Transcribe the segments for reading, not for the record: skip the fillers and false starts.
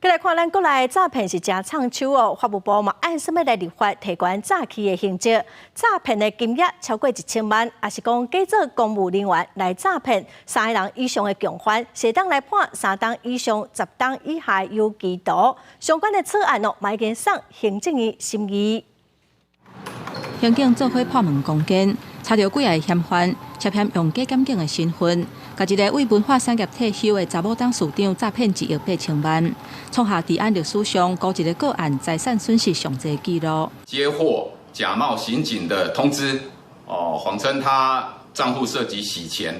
來看咱國內詐騙是誠暢手哦，法務部嘛按啥物來立法提懸詐欺的刑責？詐騙的金額超過1000萬，抑是講假做公務人員來詐騙三个人以上的共犯，會當來判3冬以上10冬以下有期徒。相關的草案哦，嘛已經送行政院審議。刑警做伙破門攻堅，查著幾个嫌犯涉嫌用假檢警的身份，共一个為文化產業退休的查某董事長詐騙1億8千萬，創下治安歷史上孤一个個案財產損失上濟紀錄。接獲假冒刑警的通知，哦，謊稱他賬戶涉及洗錢，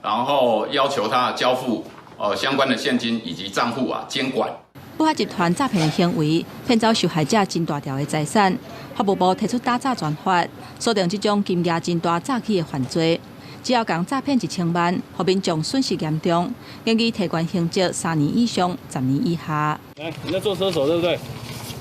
然後要求他交付相關的現金以及賬戶啊監管。不法集團詐騙的行為，騙走受害者真大條的財產。法務部提出打詐專法，鎖定這種金額真大詐欺的犯罪。只要共詐騙1000萬，予民眾損失嚴重，建議提懸刑責3年以上10年以下。來，你在做車手對不對？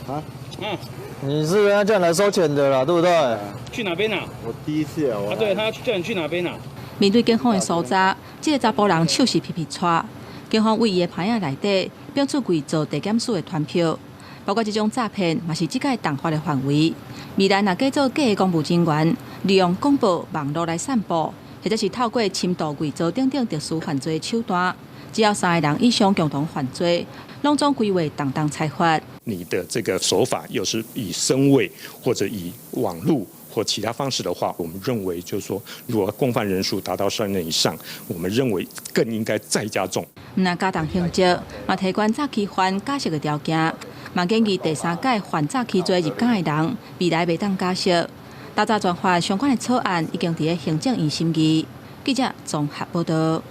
啊？嗯。你是人家叫你來收錢的啦，對不對？去哪邊啊？我第一次啊。啊，對，他叫你去哪邊啊？面對警方的搜查，這个查埔人手是皮皮掣。警方對伊的盤仔內底，並出偽造地檢署的傳票。包括這種詐騙，嘛是這擺重罰的範圍。未來若假做假的公務人員，利用廣播網路來散布，或者是透過深度偽造等等特殊犯罪手段，只要三个人以上共同犯罪，攏總規劃重重裁罰。你的這個手法又是以聲位或者以網路或其他方式的話，我們認為就是說，如果共犯人數達到三人以上，我們認為更應該再加重。毋但加重刑責，嘛提懸詐欺犯假釋的條件，嘛建議第三擺犯詐欺罪入監的人，未來袂當假釋。打詐專法相關的草案已經佇咧行政院審議。記者綜合報道。